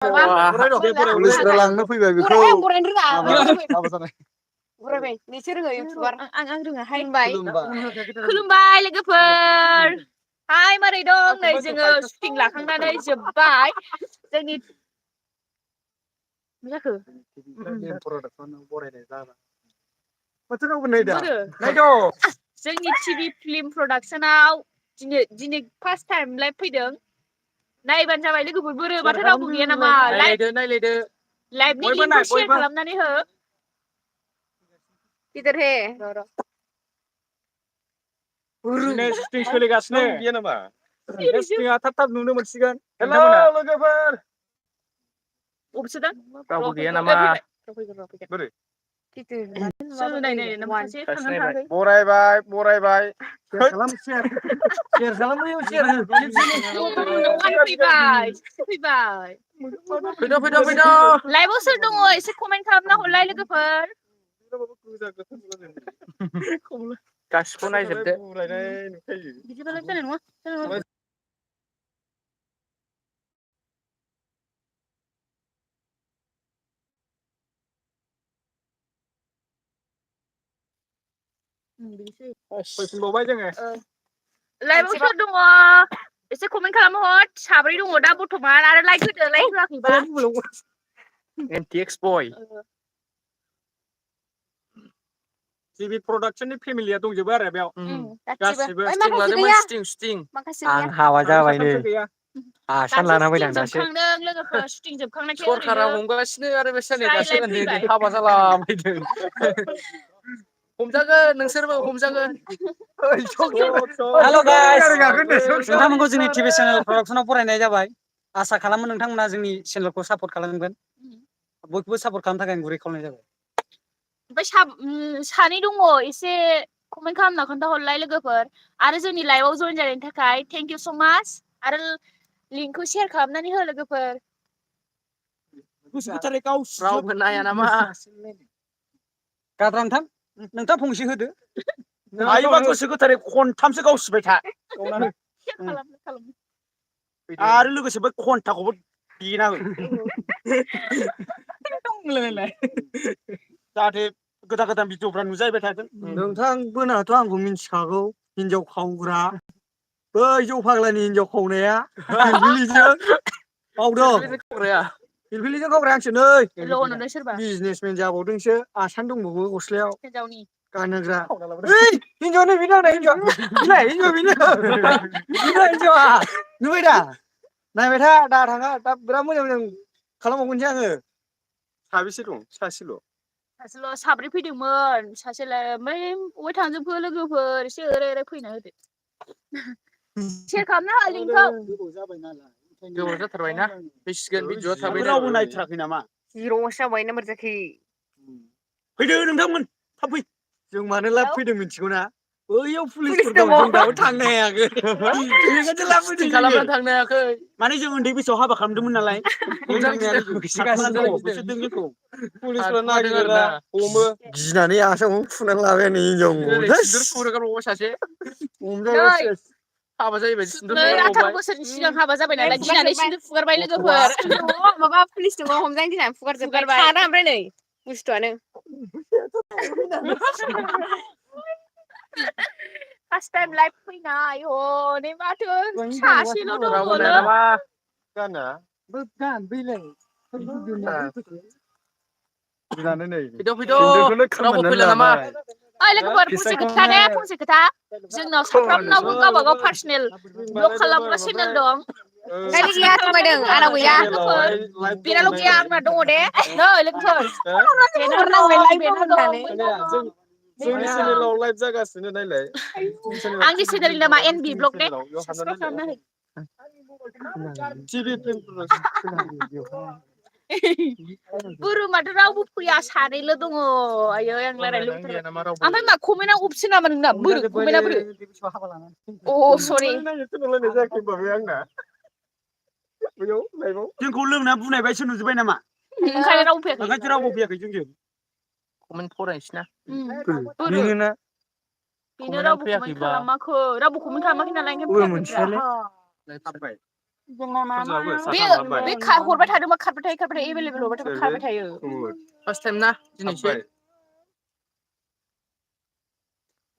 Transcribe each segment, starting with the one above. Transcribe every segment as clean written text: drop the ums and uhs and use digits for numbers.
पुलिसफोरा लांनो फैबाय बेखौ बरायनो रोङा माबा जानाय बरायबाय नोंसोर रोङो इउटिउबार आं रोङाहाय खुलुमबाय लोगोफोर हाय मारै दं नै जोङो शुटिं लाखांनानै जोब्बाय जोंनि मा जाखो बरायनाय जाला बोथोरावबो नै दा जोंनि टिभि फिल्म प्रडाक्सनाव दिनै फार्स्ट टाइम लाइभ फैदों नायबानो जाबाय लोगोफोर बोरो माथो रावबो गैया नामा नायलायदो लाइभनि लिंकखौ शेयार खालामनानै हो गिदिर हे शुटिं सोलिगासिनो गैया नामा शुटिंआ थाब नुनो मोनसिगोन हेलौ लोगोफोर अबेसोदां रावबो गैया नामा बोरै बरायबाय शेयार खालाम फैबाय लाइभआव सोर दङ एसे कमेन्ट खालामना हरलाय लोगोफोर गासिबो नायजोबदो बिदिबालाय जानाय नङा फैफिनबावबाय जोङो लाइभआव सोर दङ एसे कमेन्ट खालाम हर साब्रै दङ दा बर्थमान आरो लाइक होदो लाइक होआखैबा एमटिएक्स बय टिभि प्रडाक्सननि फेमिलिया दंजोबो आरो बेयाव गासिबो आं हाबा जाबायनो आसान लाना फैदों दासो जोबखांदों लोगोफोर शुटिं जोबखांनायखाय सरखारा हमगासिनो आरो बे सानै दासो उन्दै हाबा जाला फैदों हमजागोन नोंसोरबो हमजागोन हेल' गाइस नोंथांमोनखौ जोंनि टिभि चेनेल प्रडाक्सनाव फरायनाय जाबाय आसा खालामो नोंथांमोना जोंनि चेनेलखौ सापर्ट खालामगोन बयखौबो सापर्ट खालामनो थाखाय आं गुरै खावलायनाय जाबाय ओमफ्राय सानै दङ एसे कमेन्ट खालामना खोन्थाहरलाय लोगोफोर आरो जोंनि लाइभआव जइन जानायनि थाखाय थेंक इउ स' माच आरो लिंकखौ शेयार खालामनानै हो लोगोफोर रावबो नाया नामा गाद्रा नोंथां फंसे होदो हायोबा गोसो गोथारै खनथामसो गावसिबाय था आरो लोगोसे बै घन्टाखौबो देना हो जाहाथे गोदान भिडिअफ्रा नुजाहैबाय थागोन नोंथां बोनाथ' आंखौ मिथिखागौ हिनजाव खावग्रा बै जौ फाग्लानि हिनजाव खावनाया फिलफिलिजों बावदों फिलफिलिजों खावग्राया आंसो नै बिजनेसमेन जाबावदोंसो आसान दंबावो गस्लायाव गानहोग्रा हिनजाव बेनो आंना हिनजाव बेनो हिनजावा नुबाय दा नायबाय था दा थाङा दा बिराद मोजां खालामबावगोनसै आङो साबेसे दं सासेल' साब्रै फैदोंमोन सासेलाय ओमफ्राय बबेहाय थांजोबखो लोगोफोर एसे ओरै फैना होदो शेयार खालामना हो लिंकखौ गोबाव जाथारबायना फैसिगोन भिडिअआ थाबैनो रावबो नायथाराखै नामा जिर'सो जाबाय ना जाखि फैदो नोंथांमोन थाब फै जों मानो लाब फैदों मिथिगौ ना बैयाव पुलिसफोर दं जों दाबो थांनो हायाखै बेखायनो लाब फैदों खालामनानै थांनो हायाखै माने जों उन्दै बैसोआव हाबा खालामदोंमोन नालाय पुलिसफोरा नागिरोना हमो गिनानै आसामाव फुनानै लाबाय आं हिनजाव सासे हमजाबाय हाबा जायोबाय सिन्दुर नै 18 फुगारबावबाय बोसोरनि सिगां हाबा जाबाय नालाय गिनानै सिन्दुर फुगारबाय लोगोफोर माबा पुलिस दङ हमजानो गिनानै फुगारजोबबाय खाना ओमफ्राय नै बुस्थुआनो फार्स्ट टाइम लाइभ फैनाय हनै माथो सासेल' रावबो दङलै नाया नामा रावबो फैला नामा ओइ लोगोफोर फंसे खोथा दे फंसे खोथा जोंनाव साफ्रोमनावबो गावबा गाव पार्सनेल ब्लग खालामग्रा चेनेल दं गारि गैया थगायदों आंनाव गैया बेनाल' गैया आंना दङ दे नै लोगोफोर जोंनि चेनेलाव लाइभ जागासिनो नायलाय आंनि चेनेलनि नामा एनबि ब्लग दे साबसक्राइब खालामना हो बोरोमाथो रावबो फैया सानैल' दङ आयै आं रायलायनो लुबैथारबाय ओमफ्राय मा कमेन्टआ अपसो नामा नोंना बोरो कमेन्टआ बोरो अ सरि जोंखौ लोंना बुनाय बायसो नुजोबबाय नामा ओंखायनो रावबो फैयाखै ओंखायनोथ' रावबो फैयाखै जोंजों कमेन्ट फरायनोसैना बेनोना बेनो रावबो कमेन्ट खालामाखै रावबो कमेन्ट खालामाखै नालाय ओंखायनो फैयाखै बे हरबाय थादोंबा खारबाय थायो एभेलेबेल हरबाय थाबा खारबाय थायो फार्स्ट टाइम ना दिनैसो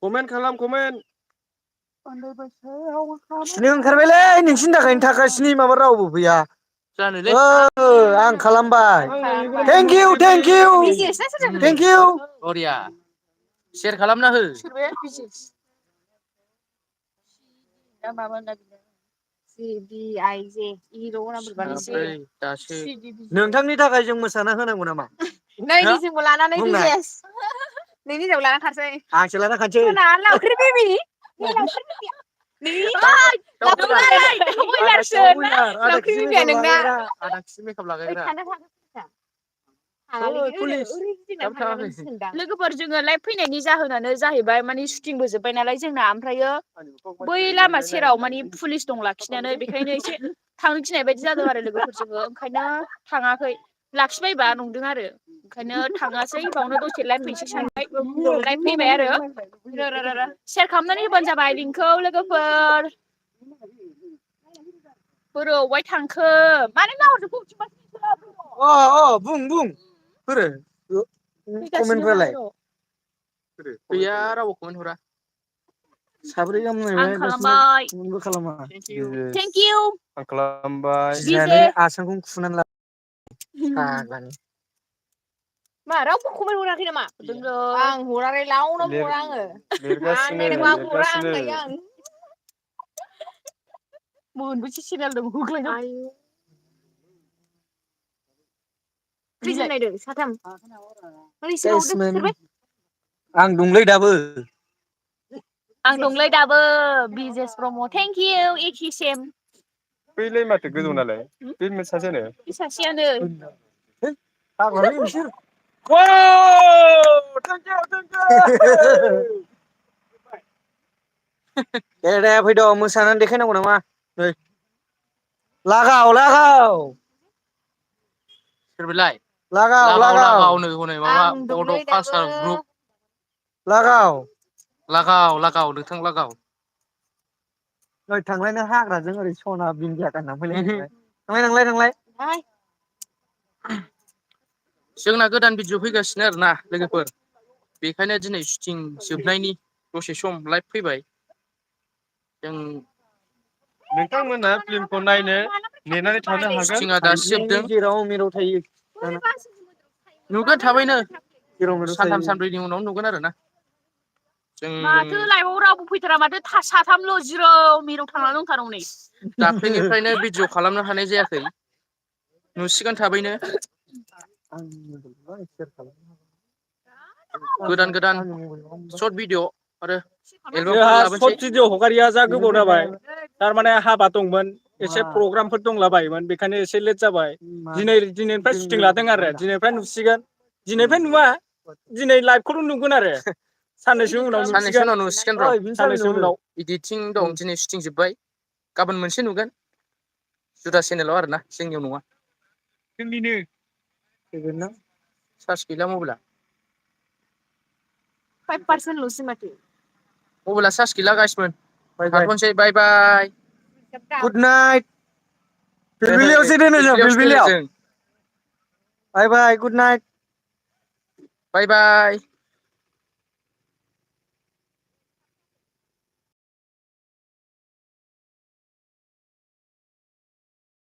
कमेन्ट खालाम कमेन्ट खिनो ओंखारबायलै नोंसिनि थाखायनो थागासिनो माबा रावबो फैया जानोलै आं खालामबाय थेंक इउ बरिया शेयार खालामना हो दासो नोंथांनि थाखाय जों मोसाना होनांगौ नामा नै जोंबो लानानै बुंनाय। बिजेस नोंनि जायगायाव लाना खारसै आंसो लाना खानसै लावख्रि बेबि आधा लावख्रि केजि बेबिया नोंना आधा केजि मेकआप लागायग्रा पुलिस लोगोफोर जोङो लाइभ फैनायनि जाहोनानो जाहैबाय माने शुटिंबो जोब्बाय नालाय जोंना ओमफ्रायो बै लामा सेराव माने पुलिस दं लाखिनानै बेखायनो एसे थांनो गिनाय बायदि जादों आरो लोगोफोरजोंबो ओंखायनो थाङाखै लाखिबायबा नंदों आरो ओंखायनो थाङासै बावनो दसे लाइभ फैनोसै सानबाय लाइभ फैबाय आरो शेयार खालामनानै होबानो जाबाय लिंकखौ लोगोफोर बोरो अबाय थांखो मानो नाहरजोबखो बुं बोरो कमेन्टफ्रालाय गैया रावबो कमेन्ट हरा साब्रै गाहाम आं नायबाय दासिमबो खालामबाय कमेन्टबो खालामा थेंक इउ आं खालामबाय गिनानै आसामखौ खुनानै ला फाग्लानि मा रावबो कमेन्ट हराखै नामा आं हराखै रावनावबो हरा आङो लिरगासिनो मोनबेसे चेनेल दं होख्लायदों खैजन नायदों साथाम आं दंलै दाबो आं दंलै दाबो बिजेस ब्रह्म थेंक इउ एखे सेम बैलाय माथो गोजौ नालाय बे सासेयानो बे सासेयानो फाग्लालै बिसोर दे फैद' मोसानानै देखायनांगौ नामा नै लागाव सोर बेलाय लागाव लागावनो हनै माबा बड' कालचार ग्रुप लागाव लागाव नोंथां लागाव नै थांलायना हाग्राजों ओरै सना बिन्दिया गानना फैलाय थांलाय जोंना गोदान भिडिअ फैगासिनो आरोना लोगोफोर बेखायनो दिनै शुटिं जोबनायनि दसे सम लाइभ फैबाय जों नोंथांमोना फिल्मखौ नायनो नेनानै थानो हागोन शुटिंआ दासो जोबदों जेराव मेराव थायो नुगोन थाबैनो जेराव मेराव सानथाम थायो सानब्रैनि उनाव नुगोन आरो ना जों माथो लाइभआव रावबो फैथारा माथो साथामल' जिराव मिराव थांनानै दंथारो हनै दाख्लैनिफ्रायनो भिडिअ खालामनो हानाय जायाखै नुसिगोन थाबैनो गोदान सर्ट भिडिअ आरो एलबामफोर जोंहा लाबोनोसै सर्ट भिडिअ हगारिया जा गोबाव जाबाय थारमाने हाबा दंमोन एसे प्रग्रामफोर दंलाबायोमोन बेखायनो एसे लेट जाबाय दिनैनिफ्राय शुटिं लादों आरो दिनैनिफ्राय नुसिगोन दिनैनिफ्राय नुवा दिनै लाइभखौल' नुगोन आरो साननैसो उनाव साननैसो नुसिगोन उनाव नुसिगोन र' साननैसो उनाव इडिटिं दं दिनै शुटिं जोब्बाय गाबोन मोनसे नुगोन जुदा चेनेलाव आरोना जोंनियाव नङा जोंनिनो चार्ज गैला मबाइला 5% ल'सै माथो मबाइला चार्ज गैला गाइसमोन थाथ'नोसै बाय बाय गुड नाइट फिलफिलियावसो दोनो जों फिलफिलियाव बाय बाय गुड नाइट बाय बाय